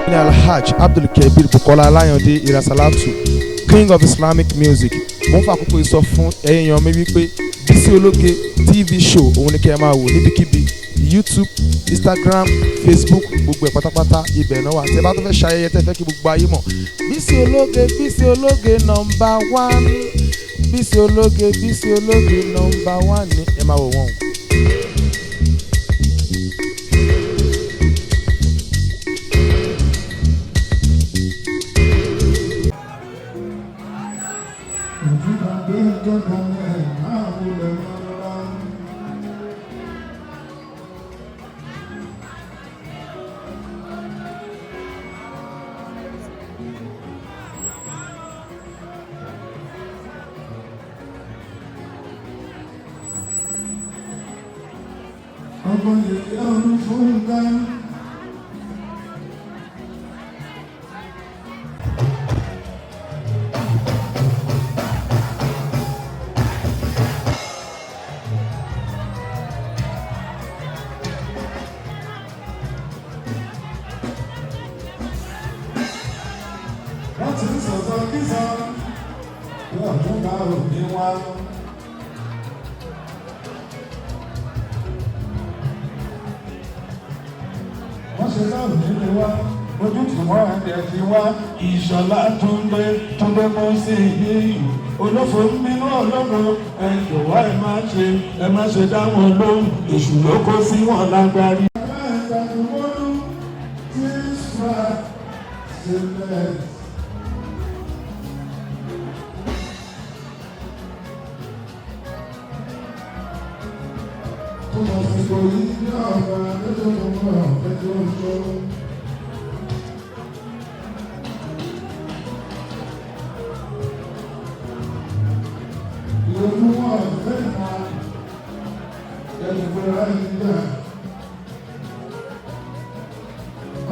Ní Alhaj Abdulkabir Bukola Alayande Irasalatu, King of Islamic Music, mo ń fa àkókò yìí sọ fún ẹ̀yin èèyàn mi wípé Bísí Ológe TV show òun ni kẹ́ ẹ máa wò níbikíbi: YouTube, Instagram, Facebook, gbogbo ẹ̀ pátápátá, ibẹ̀ náà wà. Tẹ́ bá tó fẹ́ ṣayẹyẹ, tẹ́ fẹ́ kí gbogbo ayé mọ̀, Bísí Ológe, Bísí Ológe number one, Bísí Ológe, Bísí Ológe number one ní ẹ máa wò wọ́n o. Ọgbọ́n yìí ọdún fún ká. Wọ́n ti ń sọ̀tọ̀ kísọ bí ọdún bá òní wá. Wọ́n ṣe náà nílé wá ojú tí wọ́n ẹ̀dẹ̀ fi wá. Ìṣọ̀lá Túndé, Túndé mú sí yìí, olófò ń bínú ológo. Ẹ jọ̀wọ́, ẹ má ṣe dá wọn lóhùn, èṣù ló kó sí wọn lágbárí. Aláìsàkúmọ́lú tí ń sọ sílẹ̀. Tó mọ̀ sí kò yí ní ọ̀gá lójoojúmọ́ ọ̀fẹ́ tó ń tó. Ìlú wọn ọ̀fẹ́ ìta ẹ̀dùnkúrẹ́ ìgbà.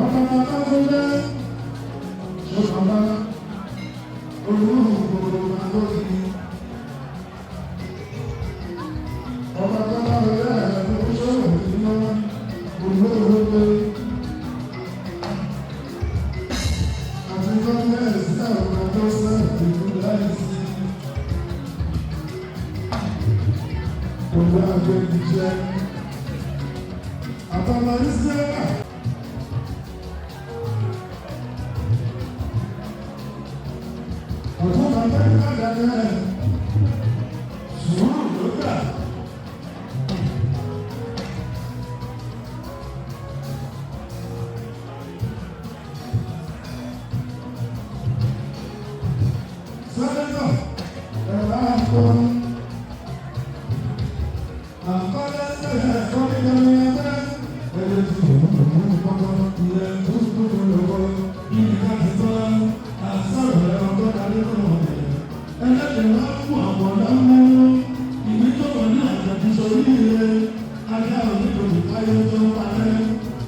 Ọmọ bàbá tó dé, ṣé bàbá olúgbòrò máa lókè. Ọba tó bá rẹ̀ ẹ̀rọ sọ̀rọ̀ nínú olóògbé. Àti gọ́ọ̀mẹ̀ntì àwọn tó sẹ́yìn ìlú láìsí. Olú àgbẹ̀dìjẹ́. Àbọ̀mọ̀ Ìsírẹ́lá. Ọ̀tún bàbá ìbàdàn rẹ̀ sùúrù ló gbà. Sẹ́nẹ́tọ̀ ẹ̀rọ àpò àkọlẹ̀ sẹ́yìn ẹ̀kọ́ nínú ẹgbẹ́ ẹgbẹ́ tí òun kọ́kọ́ ilẹ̀ tó kúrò lọ́wọ́ níbi ká ti tọ́ àṣàrò ẹ̀rọ tó darí nínú rẹ̀. Ẹlẹ́dẹ̀ wá mú àwọn ọ̀dọ́ mú ìwé tó wọ̀ ní àjọ̀dún sórí rẹ̀ ajá onídòdò káyé tó parẹ́.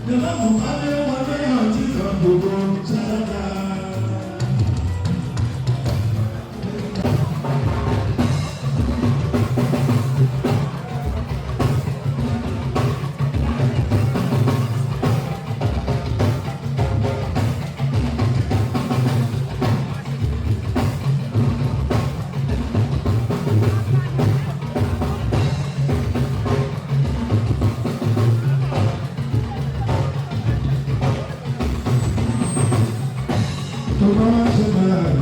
Jọlọ́mù káyé wọlé ọtí kan gbogbo sára. Tó bá wá ṣe bẹ́ẹ̀.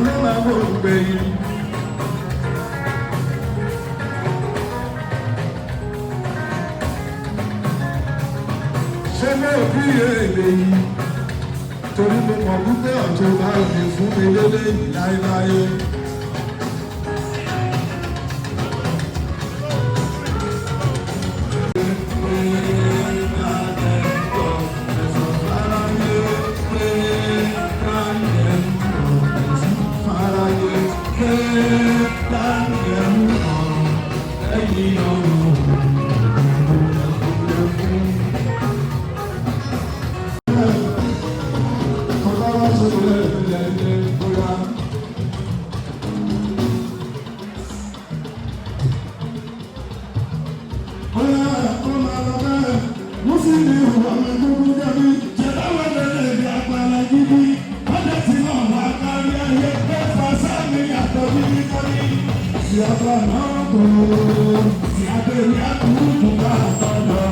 Ló máa wò ó gbẹ̀yìn. Ṣé mo bí èlé yìí? Torí mo mọ̀ wípé ọ̀tún bá òní fún mi lélẹ́yìí láéláé. mi yàtọ̀ bí kọ́ni. Ìyàtọ̀ náà kò, ìyàtọ̀ ìyàtọ̀ tó bá tọ̀ lọ.